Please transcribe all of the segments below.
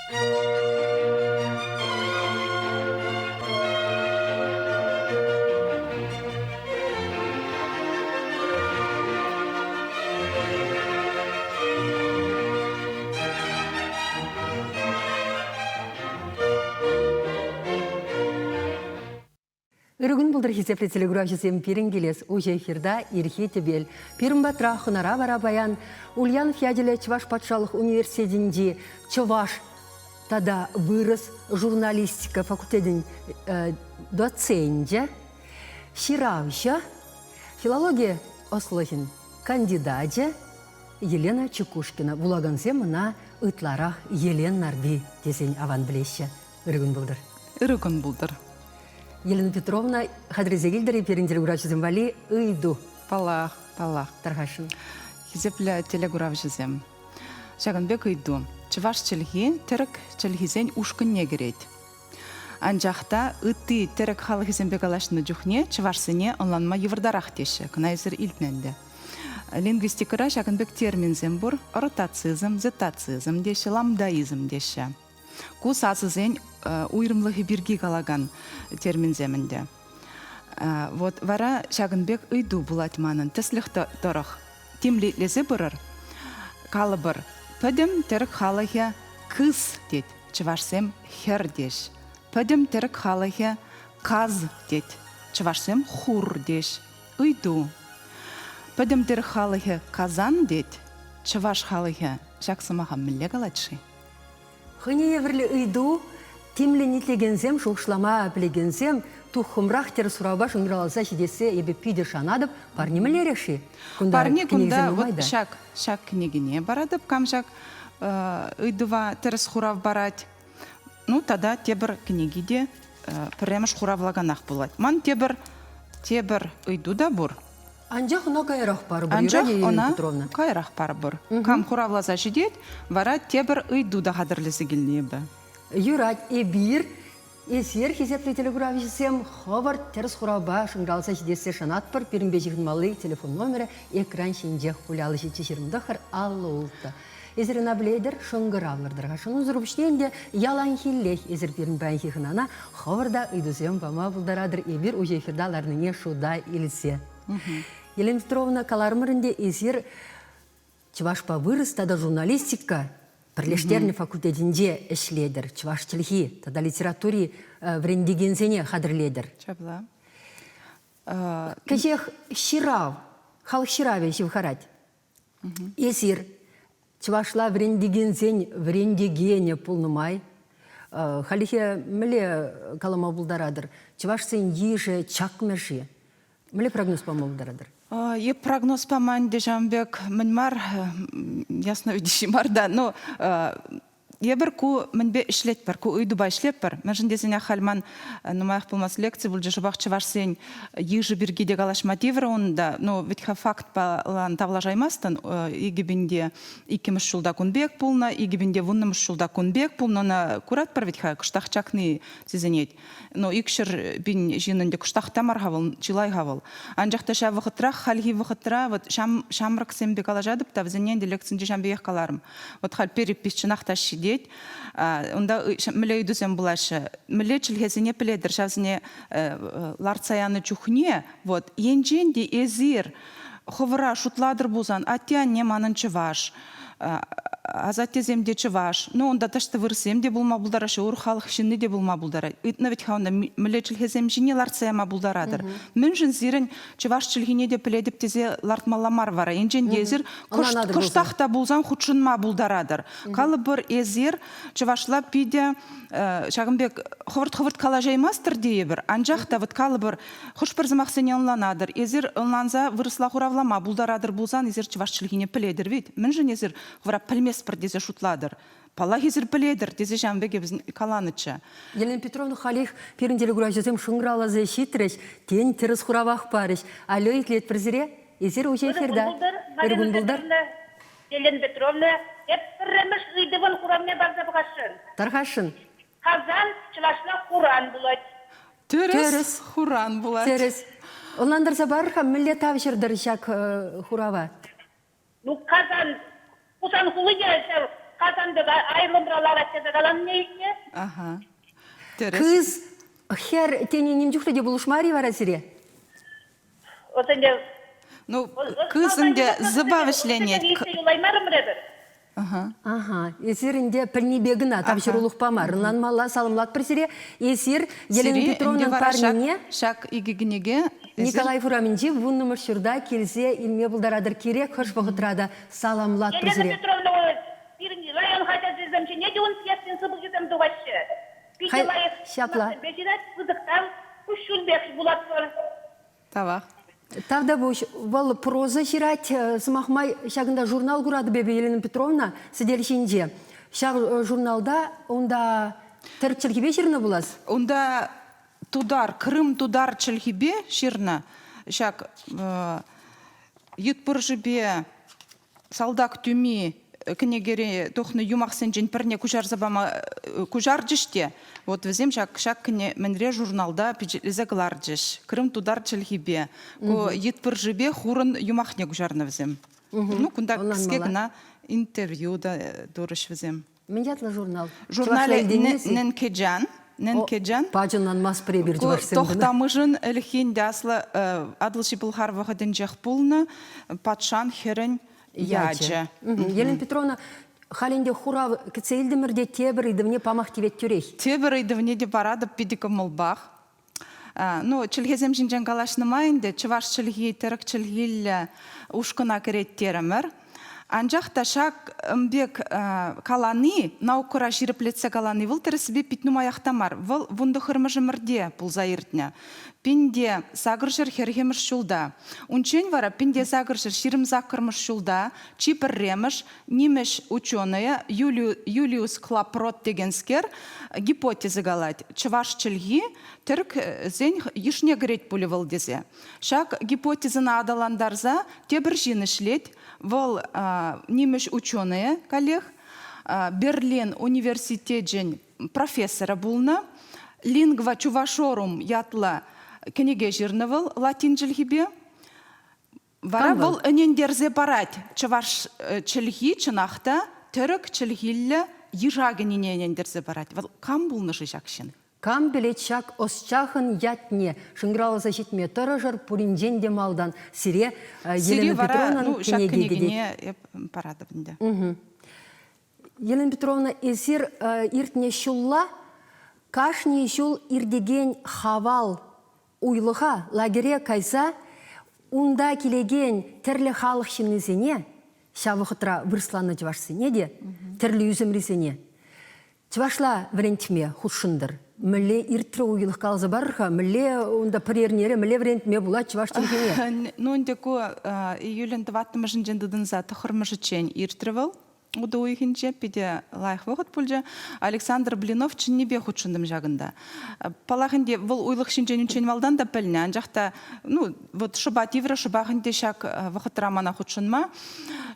Ырӑ кун пултӑр, хисеплӗ телеграфҫӑсем, пирӗн килес уҫӑ эфирта ирхи тӗпел. Пирӗн патра хӑнара вара паян Ульянов ячӗллӗ Чӑваш патшалӑх университетӗнчи чӑваш тата вырӑс журналистика факультетӗн доценчӗ, ҫыравҫӑ, филологи ӑслӑхӗн кандидачӗ Елена Чекушкина. Вулакансем ӑна ытларах Елен Нарпи тесен аван пӗлеҫҫӗ. Ырӑ кун пултӑр. Ырӑ кун пултӑр. Елена Петровна, хатӗрлесе килтӗр-и пирӗн телеграфҫӑсем валли ыйту? Паллах, паллах. Тархасшӑн. Хисеплӗ телекуравҫӑсем, ҫакӑн пек ыйту. Чӑваш чӗлхи тӗрӗк чӗлхисен ушкӑнне кӗрет. Анчах та ытти тӗрӗк халӑхӗсемпе калаҫнӑ чухне чӑвашсене ӑнланма йывӑртарах теҫҫӗ. Кӑна эсир илтнӗ ӗнтӗ. Лингвистикӑра ҫакӑн пек терминсем пур. Ротацизм, зетацизм теҫҫӗ, ламдаизм теҫҫӗ. Ку сасӑсен уйрӑмлӑхӗ пирки калакан терминсем ӗнтӗ. Вот вара ҫакӑн пек ыйту пулать манӑн. Тӗслӗх тӑрӑх тимлетлесе пырӑр. Калӑпӑр, пӗтӗм тӗрӗк халӑхӗ кыс тет, чӑвашсем хӗр теҫ. Пӗтӗм тӗрӗк халӑхӗ каз тет, чӑвашсем хур теҫ. Ыйту. Пӗтӗм тӗрӗк халӑхӗ казан тет, чӑваш халӑхӗ ҫак сӑмаха мӗнле калать-ши? Хӑйне евӗрлӗ ыйту тимлӗн итлекенсем, шухӑшлама пӗлекенсем туххӑмрах тӗрӗс хуравпа шӑнкӑравласа ҫитессе эпӗ питӗ шанатӑп. Парне мӗнлерех-ши? Кунта Парне кунта вот ҫак, ҫак кӗнекене паратӑп, кам ҫак ыйтӑва тӗрӗс хурав парать. Ну, тата тепӗр кӗнеки те пӗрремӗш хуравлаканах пулать. Ман тепӗр, тепӗр ыйту та пур. Анчах ӑна каярах парӑпӑр, Анчах ӑна Петровна. каярах парӑпӑр. Кам хуравласа ҫитет, вара тепӗр ыйту та хатӗрлесе килнӗ эпӗ. Юрать, эпир эсир, хисеплӗ телекуравҫӑсем, хӑвӑрт тӗрӗс хуравпа шӑнкӑравласа ҫитессе шанатпӑр. Пирӗнпе ҫыхӑнмалли телефон номерӗ экран ҫинчех пулялӑ 729 56. Эсир ӑна пӗлетӗр, шӑнкӑравлӑр-тӑр-ха. Шӑнусӑр пуҫне ӗнтӗ яланхиллех эсир пирӗн паянхи хӑнана хӑвӑр та ыйтусем пама пултаратӑр. Эпир уҫӑ эфирта ларнине шута илсе. Елена Петровна, каларӑмӑр ӗнтӗ, эсир чӑвашпа вырӑс тата журналистика пӗрлештернӗ факультетӗнче ӗҫлетӗр, чӑваш чӗлхи тата литератури вӗрентекенсене хатӗрлетӗр. Ҫапла. Кӗҫех ҫырав, халӑх ҫыравӗ ҫывхарать. Эсир чӑвашла вӗрентекенсен вӗрентекенӗ пулнӑ май халӗхе мӗнле калама пултаратӑр? Чӑвашсен йышӗ чакмӗ-ши? Мӗнле прогноз пама пултаратӑр? Е прогноз пама ӗнтӗ ҫавӑн пек мӗн мар, ясновидящий мар та, но Эпир ку мӗнпе ӗҫлетпӗр, ку ыйтупа ӗҫлетпӗр. Мӗншӗн тесен халь ман нумаях пулмасть лекци пулчӗ, шӑпах чӑвашсен йышӗ пирки те калаҫма тиврӗ унта. Ну, вӗт-ха фактпа тавлашаймастӑн. 2002-мӗш ҫулта кун пек пулнӑ, 2010-мӗш ҫулта кун пек пулнӑ. Ӑна куратпӑр вӗт-ха, кӑштах чакни сисӗнет. Ну, 200 000 ҫын ӗнтӗ кӑштах та мар-ха вӑл, чылай-ха вӑл. Анчах та ҫав вӑхӑтрах, хальхи вӑхӑтра вот ҫамрӑксемпе калаҫатӑп та, вӗсене ӗнтӗ лекцинче ҫавӑн пекех каларӑм. Вот халь перепись чӑнах та ҫитет. Унта мӗнле ыйтусем пулаҫҫӗ? Мӗнле чӗлхесене пӗлетӗр? Ҫавсене лартса янӑ чухне вот енчен те эсир хӑвӑра шутлатӑр пулсан, атте-анне манӑн чӑваш, асаттесем те чӑваш, ну унта таҫта вырӑссем те пулма пултараҫҫӗ, урӑх халӑх ҫынни те пулма пултарать. Ыйтнӑ вӗт-ха унта мӗнле чӗлхесем ҫине лартса яма пултаратӑр? Мӗншӗн сирӗн чӑваш чӗлхине те пӗлетӗп тесе лартмалла мар вара. Енчен те эсир кӑштах та пулсан хутшӑнма пултаратӑр. Калӑпӑр, эсир чӑвашла питӗ ҫакӑн пек хӑвӑрт-хӑвӑрт калаҫаймастӑр тейӗпӗр, анчах та вот калӑпӑр, хӑш-пӗр сӑмахсене ӑнланатӑр. Эсир ӑнланса вырӑсла хуравлама пултаратӑр пулсан эсир чӑваш чӗлхине пӗлетӗр вӗт. Мӗншӗн эсир хӑвӑра пӗлместпӗр тесе шутлатӑр? Паллах, эсир пӗлетӗр, тесе ҫавӑн пек эпӗ каланӑччӗ. Елена Петровна, халех пирӗн телекуравҫӑсем шӑнкӑравласа ҫитрӗҫ, тен, тӗрӗс хуравах парӗҫ. Алло, итлетпӗр сире. Эсир уҫӑ эфирта. Ырӑ кун пултӑр. Елена Петровна, эп пӗрремӗш ыйтӑвӑн хуравне парса пӑхасшӑн. Тархасшӑн. Казан чӑвашла хуран пулать. Тӗрӗс, хуран пулать. Тӗрӗс. Ӑнлантарса парӑр-ха, мӗнле тавҫӑртӑр ҫак хурава? Ну, Казан, Хусан хули те ҫав. Касантӑка айлӑмра ларать тесе каланине илтнӗ. Аха. Тӗрӗс. Кыз хӗр тени ним чухлӗ те пулӑшмарӗ вара сире? Вот ӗнтӗ Ну, кыз ӗнтӗ зӑпа вӗҫленет. Юлаймарӑмӑр эпир. Ага. Ага, эсир ӗнтӗ пӗлнипе кӑна тавҫӑрулӑхпа мар ӑнланмалла саламлатпӑр сире. Эсир Елена Петровнан парнине ҫак икӗ кӗнеке Николаев урамӗнчи вуннӑмӗш ҫурта килсе илме пултаратӑр. Кирек хӑш вӑхӑтра та саламлатпӑр сире. Елена Петровна пирӗн район хаҫачӗсем ҫине те ун пьесин сыпӑкӗсем тухаҫҫӗ. Питӗ лайӑх ҫапла. ҫырать, пысӑктан куҫҫульпех вулатпӑр. Тавах. Тавтапуҫ. Вӑл проза ҫырать. Сӑмах май, ҫакӑнта журнал куратӑп эпӗ, Елена Петровна, сӗтел ҫинче. Ҫав журналта унта тӗрӗк чӗлхипе ҫырнӑ пулас? Унта тутар, Крым тутар чӗлхипе ҫырнӑ. Ҫак йытпыршипе Салтак тӳми кӗнекере тухнӑ юмахсенчен пӗрне куҫарса пама куҫарчӗҫ те, вот вӗсем ҫак ҫак кӗне мӗнре журналта пичетлесе кӑларчӗҫ. Крым тутар чӗлхипе. Ку йытпыршипе хурӑн юмахне куҫарнӑ вӗсем. Ну, кунта кӗске кӑна интервью та турӗҫ вӗсем. Мӗн ятлӑ журнал? Журналӗ Ненкеджан. Ненкеджан. Пач ӑнланмастпӑр эпир чӑвашсем. Тохтамышӑн ӗлӗкхи ӗнтӗ аслӑ Атӑлҫи Пӑлхар вӑхӑтӗнчех пулнӑ патшан хӗрӗн ячӗ. Елена Петровна, халь ӗнтӗ хурав кӗтсе илтӗмӗр те тепӗр ыйтӑвне памах тивет тӳрех. Тепӗр ыйтӑвне те паратӑп питӗ кӑмӑлпах. Ну, чӗлхесем ҫинчен калаҫнӑ май ӗнтӗ чӑваш чӗлхи тӗрӗк чӗлхиллӗ ушкӑна кӗрет терӗмӗр. Анчах та ҫак пек калани, наукӑра ҫирӗплетсе калани вӑл тӗрӗссипе пит нумаях та мар. Вӑл вунтӑххӑрмӗш ӗмӗрте пулса иртнӗ. Пинте сакӑрҫӗр хӗрхӗмӗш ҫулта. Унччен вара пинте сакӑрҫӗр ҫирӗм саккӑрмӗш ҫулта чи пӗрремӗш нимӗҫ ученӑйӗ Юлиус Клапрот текенскер гипотеза калать, чӑваш чӗлхи тӗрӗксен йышне кӗрет пулӗ вӑл тесе. Ҫак гипотезӑна аталантарса тепӗр ҫын ӗҫлет. Вӑл нимӗҫ ученӑйӗ каллех, Берлин университечӗн профессорӗ пулнӑ. Лингва Чувашорум ятлӑ кӗнеке ҫырнӑ вӑл латин чӗлхипе. Вара вӑл ӗнентерсе парать, чӑваш чӗлхи чӑнах та тӗрӗк чӗлхиллӗ йыша кӗнине ӗнентерсе парать. Вӑл кам пулнӑ-ши ҫак ҫын? Кам пӗлет ҫак ӑсчахӑн ятне шӑнкӑравласа ҫитме тӑрӑшӑр пуринчен те малтан сире Елена Петровнан ну, ҫак кӗнекине эп паратӑп ӗнтӗ. Елена Петровна, эсир иртнӗ ҫулла кашни ҫул иртекен Хавал уйлӑха, лагере кайса унта килекен тӗрлӗ халӑх ҫыннисене, ҫав вӑхӑтра вырӑсланнӑ чӑвашсене те, тӗрлӗ ӳсӗмрисене чӑвашла вӗрентме хутшӑнтӑр. Мӗнле иртрӗ уйлӑх каласа парӑр-ха, мӗнле унта пӗр эрнере мӗнле вӗрентме пулать чӑваш чӗлхине? Ну, ӗнтӗ ку июлӗн тӑваттӑмӗшӗнчен тытӑнса тӑххӑрмӗшӗччен иртрӗ вӑл. Утӑ уйӑхӗнче питӗ лайӑх вӑхӑт пулчӗ. Александр Блинов чӗннипе хутшӑнтӑм ҫакӑнта. Паллах ӗнтӗ, вӑл уйлӑх ҫинчен унччен малтан та пӗлнӗ, анчах та ну, вот шӑпа тиврӗ, шӑпах ӗнтӗ ҫак вӑхӑтра мана хутшӑнма.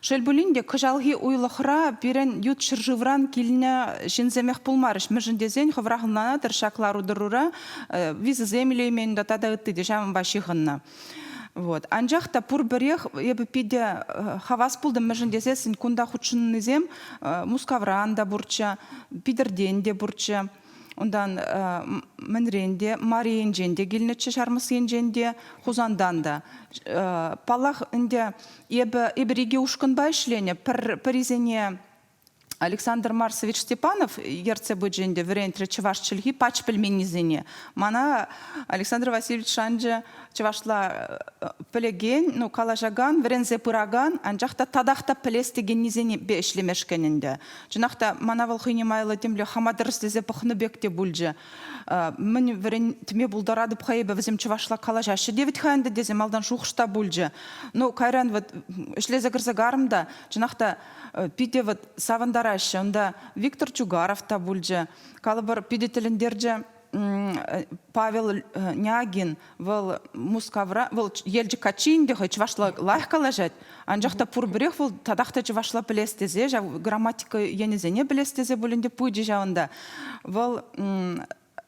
Шел пулин те, кӑҫалхи уйлӑхра пирӗн ют ҫӗршывран килнӗ ҫынсемех пулмарӗҫ. Мӗншӗн тесен, хӑвӑрах ӑнланатӑр, ҫак лару-тӑрура визӑсем илеймен тата ытти те ҫавӑнпа ҫыхӑннӑ. Вот. Анчах та пурпӗрех эпӗ питӗ хавас пултӑм, мӗншӗн тесессӗн кунта хутшӑннисем Мускавран та пурччӗ, Питӗртен те пурччӗ. Унтан мӗнрен те, Марийӗнчен те килнӗччӗ, Ҫармӑс енчен те, Хусантан та. Паллах ӗнтӗ, эпӗ эпир икӗ ушкӑнпа ӗҫленӗ. Пӗр пӗрисене Александр Марсович Степанов ертсе пычӗ ӗнтӗ, вӗрентрӗ чӑваш чӗлхи пач пӗлменнисене. Мана Александр Васильевич шанчӗ чӑвашла пӗлекен, ну, калаҫакан, вӗренсе пыракан, анчах та татах та пӗлес текеннисене ӗҫлемешкӗн ӗнтӗ. Чӑнах та, мана вӑл хӑйне майлӑ темле хама тӗрӗслесе пӑхнӑ пек те пулчӗ. Мӗн вӗрентме пултаратӑп-ха эпӗ, вӗсем чӑвашла калаҫаҫҫӗ те вӗт-ха ӗнтӗ тесе малтан шухӑш та пулчӗ. Ну, кайран вот ӗҫлесе кӗрсе карӑм та, чӑнах та, питӗ вот савӑнтараҫҫӗ. Унта Виктор Чугаров та пулчӗ. Калӑпӑр, питӗ тӗлӗнтерчӗ Павел Нягин, вӑл Мускавра, вӑл Елчӗк каччи ӗнтӗ хӑй чӑвашла лайӑх калаҫать, анчах та пурпӗрех вӑл татах та чӑвашла пӗлес тесе, ҫав грамматика енӗсене пӗлес тесе пуль ӗнтӗ пычӗ ҫавӑнта. Вӑл.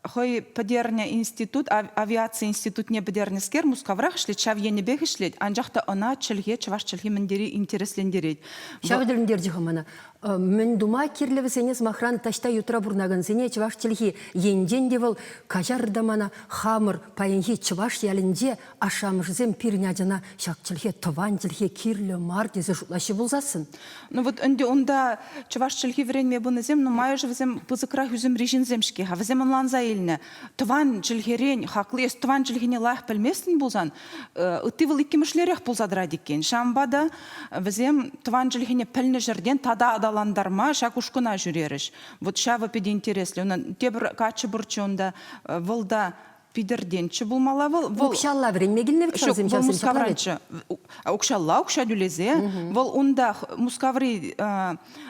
Хӑй пӗтернӗ институт, авиаци институтне пӗтернӗскер, Мускаврах ӗҫлет, ҫав енӗпех ӗҫлет, анчах та ӑна чӗлхе, чӑваш чӗлхи мӗн тери интереслентерет. Ҫавӑ тӗлӗнтерчӗ-ха мана. Мӗн тума кирлӗ вӗсене, сӑмахран, таҫта ютра пурӑнакансене чӑваш чӗлхи енчен те вӑл каҫарӑр та мана, хамӑр паянхи чӑваш ялӗнче ашшӗ-амӑшӗсем пирӗн ачана ҫак чӗлхе тӑван чӗлхе кирлӗ мар тесе шутлаҫҫӗ пулсассӑн. Ну вот ӗнтӗ унта чӑваш чӗлхи вӗренме пынисем нумайӑшӗ вӗсем пысӑкрах ӳсӗмри ҫынсем-ҫке-ха. Вӗсем ӑнланса илнӗ. Тӑван чӗлхерен хакли, эс тӑван чӗлхене лайӑх пӗлместӗн пулсан, ытти вӑл иккӗмӗшлерех пулса тӑрать иккен. Ҫавӑнпа та вӗсем тӑван чӗлхене пӗлнӗ ҫӗртен тата аталантарма ҫак ушкӑна ҫӳрерӗҫ. Вот ҫавӑ питӗ интереслӗ. Унӑн тепӗр каччӑ пурччӗ унта, вӑл та Питӗртенччӗ пулмалла вӑл. Вӑл Укҫалла вӗренме килнӗ вӗт Ҫук, вӑл Мускавранччӗ. Укҫалла укҫа тӳлесе. Вӑл унта Мускаври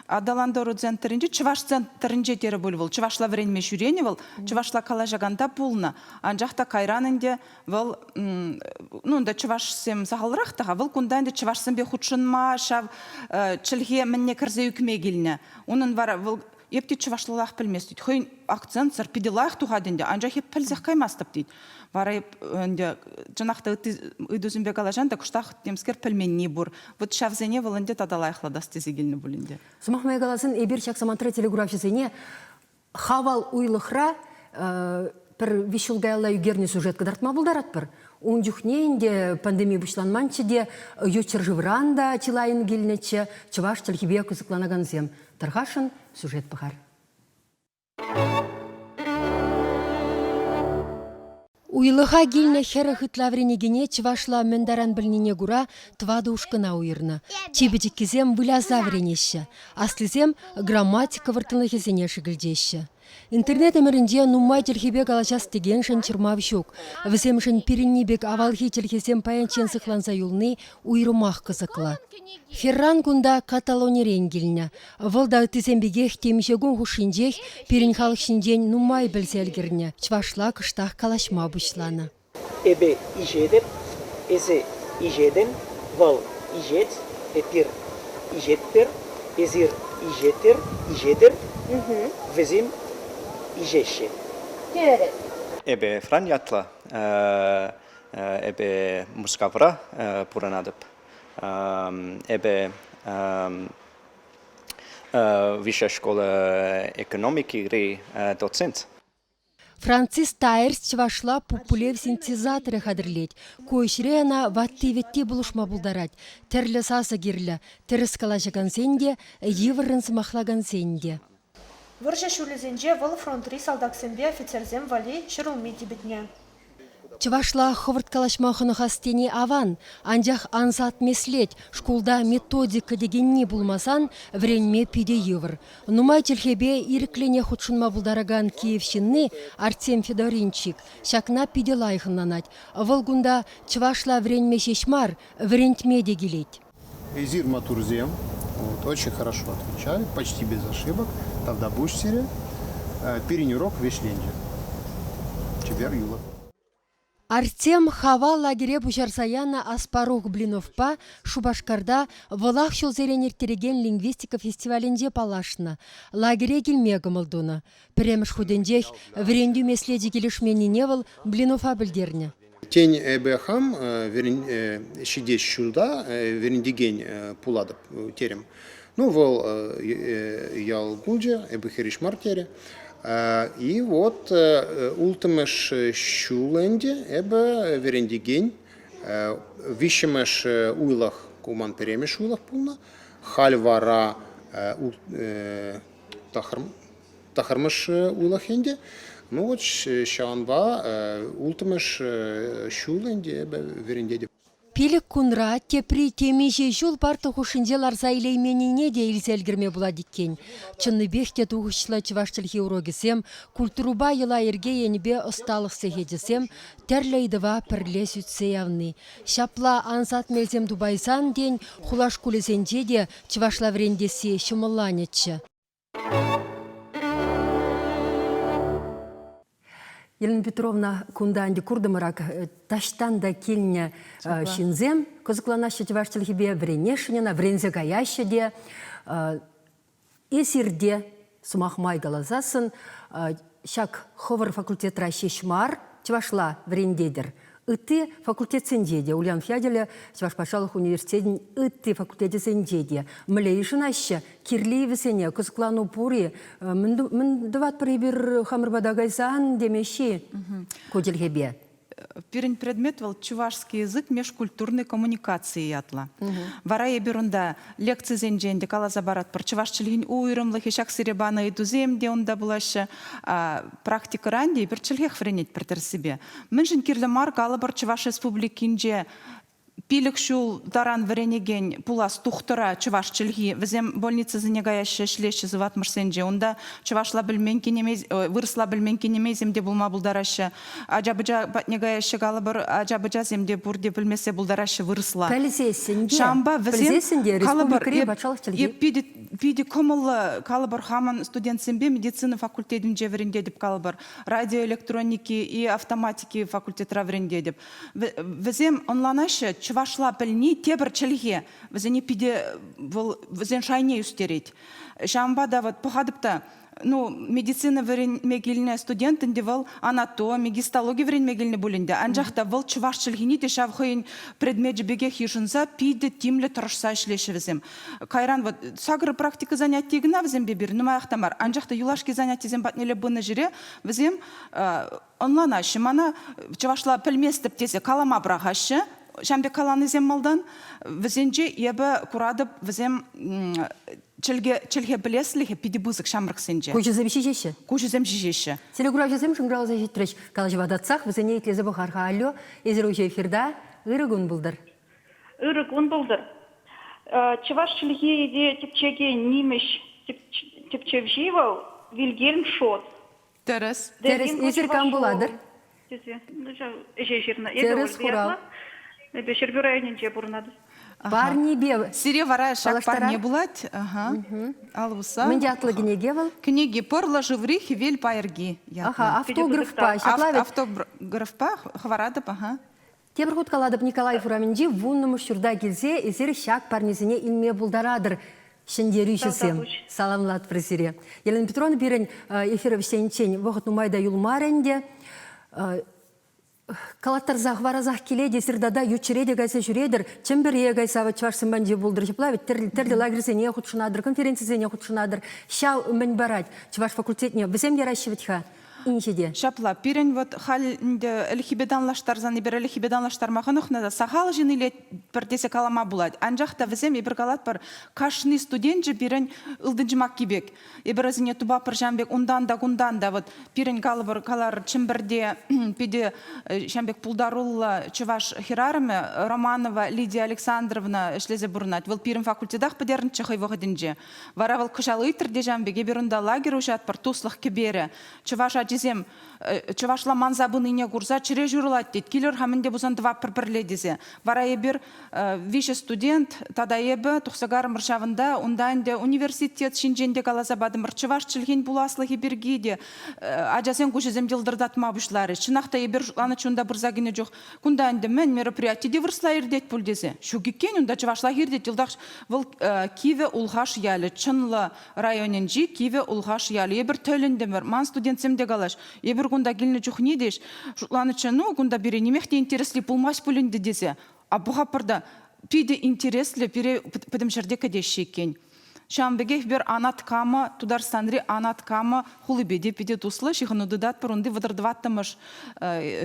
аталантару центрӗнче, чӑваш центрӗнче терӗ пуль вӑл. Чӑвашла вӗренме ҫӳренӗ вӑл, чӑвашла калаҫакан та пулнӑ. Анчах та кайран ӗнтӗ вӑл, ну, унта чӑвашсем сахалрах та-ха, вӑл кунта ӗнтӗ чӑвашсемпе хутшӑнма, ҫав чӗлхе мӗнне кӗрсе ӳкме килнӗ. Унӑн вара вӑл Эп те чӑвашлӑлах пӗлмест тет. Хӑйӗн акцентсӑр питӗ лайӑх тухать ӗнтӗ, анчах эп пӗлсех каймастӑп тет. Вара эп ӗнтӗ чӑнах та ытти ыйтусемпе калаҫан та кӑштах темскер пӗлменни пур. Вот ҫавсене вӑл ӗнтӗ тата лайӑхлатас тесе килнӗ пуль ӗнтӗ. Сӑмах май каласан, эпир ҫак самантра телекуравҫӑсене Хавал уйлӑхра пӗр виҫ ҫул каялла ӳкернӗ сюжет кӑтартма пултаратпӑр. Ун чухне ӗнтӗ пандеми пуҫланманччӗ те, ют ҫӗршывран та чылайӑн килнӗччӗ чӑваш чӗлхипе кӑсӑкланакансем. Тӑрхашӑн сюжет пӑхар. Уйлӑха килнӗ 40 ытла вӗренекене чӑвашла мӗн таран пӗлнине кура тӑватӑ ушкӑна уйӑрнӑ. Чи пӗчӗккисем выляса вӗренеҫҫӗ, аслисем грамматика вӑрттӑнлӑхӗсене шӗкӗлчеҫҫӗ. Интернет ӗмӗрӗнче нумай чӗлхепе калаҫас текеншӗн чӑрмав ҫук. Вӗсемшӗн пирӗнни пек авалхи чӗлхесем паянччен сыхланса юлни уйрӑмах кӑсӑклӑ. Ферран кунта Каталонирен килнӗ. Вӑл та ыттисем пекех темиҫе кун хушшинчех пирӗн халӑх ҫинчен нумай пӗлсе ӗлкӗрнӗ, чӑвашла кӑштах калаҫма пуҫланӑ. Эпӗ ишетӗп, эсӗ ишетӗн, вӑл ишет, эпир ишетпӗр, эсир ишетӗр, ишетӗр, вӗсем ишеҫҫӗ. Тӗрӗс. Эпӗ Фран ятлӑ. Эпӗ Мускавра пурӑнатӑп. Эпӗ высшая школа экономикири доцент. Францис Тайерс чӑвашла пупулев синтезаторӗ хатӗрлет. Ку ӗҫре ӑна ватти-вӗтти пулӑшма пултарать. Тӗрлӗ сасӑ кирлӗ, тӗрӗс калаҫакансен те, йывӑррӑн сӑмахлакансен те. Вӑрҫӑ ҫулӗсенче вӑл фронтри салтаксемпе офицерсем валли ҫӗрулми типӗтнӗ. Чӑвашла хӑвӑрт калаҫма хӑнӑхас тени аван, анчах ансат меслет, шкулта методика текенни пулмасан вӗренме питӗ йывӑр. Нумай чӗлхепе ирӗклӗнех хутшӑнма пултаракан Киев ҫынни Артем Федоринчик ҫакна питӗ лайӑх ӑнланать. Вӑл кунта чӑвашла вӗренме ҫеҫ мар, вӗрентме те килет. Эсир маттурсем, вот, очень хорошо отвечали, почти без ошибок. Тавтапуҫ сире. Пирӗн урок вӗҫленчӗ. Чипер юлӑр. Артем Хавал лагере пуҫарса янӑ Аспарух Блиновпа Шупашкарта вӑлах ҫулсерен ирттерекен лингвистика фестивалӗнче паллашнӑ, лагере килме кӑмӑл тунӑ. Пӗрремӗш хутӗнчех вӗрентӳ меслечӗ килӗшменнине вӑл Блинова пӗлтернӗ. Тен, эпӗ хам ҫитес ҫулта вӗрентекен пулатӑп терӗм. Ну, вӑл ял кулчӗ, эпӗ хирӗҫ мар терӗ. И вот улттӑмӗш ҫул ӗнтӗ эпӗ вӗрентекен. Виҫҫӗмӗш уйлӑх, ку ман пӗрремӗш уйлӑх пулнӑ. Халь вара тӑхӑрмӗш уйлӑх ӗнтӗ. Ну вот ҫавӑнпа улттӑмӗш ҫул ӗнтӗ эпӗ вӗрентетӗп. Пилӗк кунра тепри темиҫе ҫул парта хушшинче ларса илейменнине те илсе ӗлкӗрме пулать иккен. Чӑннипех те тухӑҫлӑ чӑваш чӗлхи урокӗсем, культурӑпа йӑла-йӗрке енӗпе ӑсталӑх сехечӗсем тӗрлӗ ыйтӑва пӗрле сӳтсе явни. Ҫапла ансат мелсем тупайсан, тен, хула шкулӗсенче те чӑвашла вӗрентесси ҫӑмӑлланӗччӗ. Елена Петровна, кунта ӗнтӗ куртӑмӑр ак таҫтан та килнӗ ҫынсем кӑсӑкланаҫҫӗ чӑваш чӗлхипе, вӗренесшӗн ӑна, вӗренсе каяҫҫӗ те. Эсир те, сӑмах май каласассӑн, Ҫак хӑвӑр факультетра ҫеҫ мар чӑвашла вӗрентетӗр. Ытти факультетсенче те, Ульянов ячӗллӗ Чӑваш патшалӑх университетӗн ытти факультетӗсенче те мӗнле йышӑнаҫҫӗ? Кирлӗ-и вӗсене? Кӑсӑклану пур-и? Мӗн тӑватпӑр эпир хамӑр пата кайсан темеҫҫӗ-и ку чӗлхепе? Пирӗн предмет вӑл чувашский язык межкультурной коммуникации ятлӑ. Вара эпир унта лекцисенче ӗнтӗ каласа паратпӑр. Чӑваш чӗлхин уйрӑмлӑхӗ ҫак сире панӑ ыйтусем те унта пулаҫҫӗ. Практикӑра ӗнтӗ эпир чӗлхех вӗренетпӗр тӗрӗссипе. Мӗншӗн кирлӗ мар калӑпӑр Чӑваш Республикинче 5 ҫул таран вӗренекен пулас тухтӑра чӑваш чӗлхи, вӗсем больницӑсене каяҫҫӗ, ӗҫлеҫҫӗ сыватмӑшсенче. Унта чӑвашла пӗлмен кинемей, вырӑсла пӗлмен кинемейсем те пулма пултараҫҫӗ. Ача-пӑча патне каяҫҫӗ, калӑпӑр, ача-пӑчасем те пурте пӗлмессе пултараҫҫӗ вырӑсла. Пӗлсессӗн те, Ҫавӑнпа вӗсем, пӗлсессӗн те калӑпӑр, республикӑри патшалӑх чӗлхи. Эп питӗ, питӗ кӑмӑллӑ, калӑпӑр, хамӑн студентсемпе медицина факультетӗнче вӗрентетӗп, калӑпӑр, радиоэлектроники и автоматики факультетра вӗрентетӗп. Вӗсем ӑнланаҫҫӗ, чӑвашла пӗлни тепӗр чӗлхе вӗсене питӗ вӑл вӗсен шайне ӳстерет. Ҫавӑнпа та вот пӑхатӑп та, ну, медицина вӗренме килнӗ студент ӗнтӗ вӑл анатоми, гистологи вӗренме килнӗ пуль ӗнтӗ. Анчах та вӑл чӑваш чӗлхине те ҫав хӑйӗн предмечӗ пекех йышӑнса питӗ тимлӗ тӑрӑшса ӗҫлеҫҫӗ вӗсем. Кайран вот сакӑр практика занятийӗ кӑна вӗсемпе пирӗн нумаях та мар. Анчах та юлашки занятисем патнелле пынӑ ҫӗре вӗсем ӑнланаҫҫӗ мана, чӑвашла пӗлместӗп тесе калама пӑрахаҫҫӗ. Ҫавӑн пек каланисем малтан. Вӗсенче эпӗ куратӑп, вӗсем чӗлхе, чӗлхе пӗлеслӗхӗ питӗ пысӑк ҫамрӑксенче. Куҫӗсем ҫиҫеҫҫӗ. Куҫӗсем ҫиҫеҫҫӗ. Телекуравҫӑсем шӑнкӑравласа ҫитрӗҫ. Калаҫӑва татсах вӗсене итлесе пӑхар-ха. Алло, эсир уҫӑ эфирта. Ырӑ кун пултӑр. Ырӑ кун пултӑр. Чӑваш чӗлхи те тӗпчекен нимӗҫ тӗпчевҫи вӑл Вильгельм Шот. Тӗрӗс. Тӗрӗс. Эсир кам пулатӑр? Тесе. Ну, ҫав ӗҫе ҫырнӑ. Эпӗ Тӗрӗс Ольга хурав. ятлӑ. Эпӗ Ҫӗрпӳ районӗнче пурӑнатӑп. Парнепе Сире вара ҫак парне паллаштарар? пулать. Ага. Ал усса. Мӗн ятлӑ кӗнеке вӑл? Кӗнеки Пӑрлӑ шыври хӗвел пайӑрки ятлӑ. Аха, автографпа. Ҫапла вӗт? Автографпа хӑваратӑп, ага. Тепӗр хут калатӑп, Николаев урамӗнчи вуннӑмӗш ҫурта килсе эсир ҫак парнесене илме пултаратӑр. Ҫӗнтерӳҫӗсем, саламлатпӑр сире. Елена Петровна, пирӗн эфир вӗҫлениччен вӑхӑт нумай та юлмарӗ ӗнтӗ. Калаттарса хӑварасах килет, эсир тата ют ҫӗре те кайса ҫӳретӗр, Чӗмпӗре кайса вӑт чӑвашсем патӗнче пултӑр. Ҫапла вӗт тӗрлӗ лагерьсене хутшӑнатӑр, конференцисене хутшӑнатӑр. Ҫав мӗн парать чӑваш факультетне? Вӗсем яраҫҫӗ вӗт-ха. Инҫете. Ҫапла, пирӗн вот халь ӗнтӗ ӗлӗкхипе танлаштарсан эпир ӗлӗкхипе танлаштарма хӑнӑхнӑ та сахал ҫын илетпӗр тесе калама пулать. Анчах та вӗсем эпир калатпӑр, кашни студенчӗ пирӗн ылтӑн чӑмакки пек. Эпир вӗсене тупатпӑр ҫавӑн пек унтан та кунтан та. Вот пирӗн калӑпӑр калар Чӗмпӗрте питӗ ҫавӑн пек пултаруллӑ чӑваш хӗрарӑмӗ Романова Лидия Александровна ӗҫлесе пурӑнать. Вӑл пирӗн факультетах пӗтернӗччӗ хӑй вӑхӑтӗнче. Вара вӑл кӑҫал ыйтрӗ те ҫавӑн пек, эпир унта лагерь уҫатпӑр, туслӑх кӗперӗ. Чӑваш ачисем чӑвашла манса пынине курса чӗре ҫурӑлать тет. Килӗр-ха мӗн те пулсан тӑватпӑр пӗрле тесе. Вара эпир виҫӗ студент тата эпӗ тухса карӑмӑр ҫавӑнта. Унта ӗнтӗ университет ҫинчен те каласа патӑмӑр, чӑваш чӗлхин пуласлӑхӗ пирки те ачасен куҫӗсем йӑлтӑртатма пуҫларӗҫ. Чӑнах та эпир шутланӑччӗ унта пырса кӗнӗ чух, Кунта ӗнтӗ мӗн мероприяти те вырӑсла иртет пуль тесе. Ҫук иккен, унта чӑвашлах иртет. Йӑлтах вӑл Кивӗ Улхаш ялӗ, Чӑнлӑ районӗнчи Кивӗ Улхаш ялӗ. Эпир тӗлӗнтӗмӗр. Ман студентсем те калаҫ. Эпир кунта килнӗ чухне те шутланӑччӗ, ну, кунта пире нимех те интересли пулмасть пуль ӗнтӗ тесе. А пӑхатпӑр та, питӗ интереслӗ пире пӗтӗм ҫӗрте кӗтеҫҫӗ иккен. Ҫавӑн пекех пӗр Анат Кама, Тутарстанри Анат Кама хулипе те питӗ туслӑ ҫыхӑну тытатпӑр. Унти 34-мӗш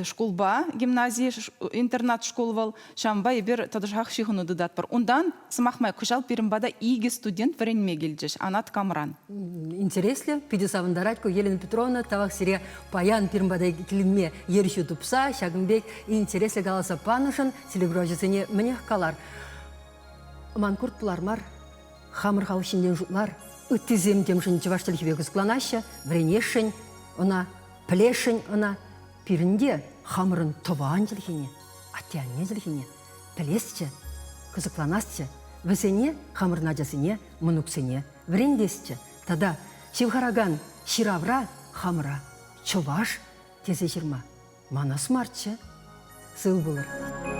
шкулпа гимнази, интернат шкул вӑл. Ҫавӑнпа эпир тӑтӑшах ҫыхӑну тытатпӑр. Унтан, сӑмах май, кӑҫал пирӗн пата икӗ студент вӗренме килчӗҫ Анат Камӑран. Интереслӗ, питӗ савӑнтарать ку Елена Петровна. Тавах сире паян пирӗн пата килме ерҫӳ тупса ҫакӑн пек интереслӗ каласа панӑшӑн телекуравҫӑсене мӗнех калар. Манкурт пулар мар, хамӑр халӑх ҫинчен шутлар. Ыттисем темшӗн чӑваш чӗлхипе кӑсӑкланаҫҫӗ, вӗренесшӗн ӑна, пӗлесшӗн ӑна. Пирӗн те хамӑрӑн тӑван чӗлхене, атте-анне чӗлхине пӗлесчӗ, кӑсӑкланасчӗ, вӗсене хамӑрӑн ачасене, мӑнуксене вӗрентесчӗ тата ҫывхаракан ҫыравра хамӑра чӑваш тесе ҫырма манас марччӗ. Сыв пулӑр.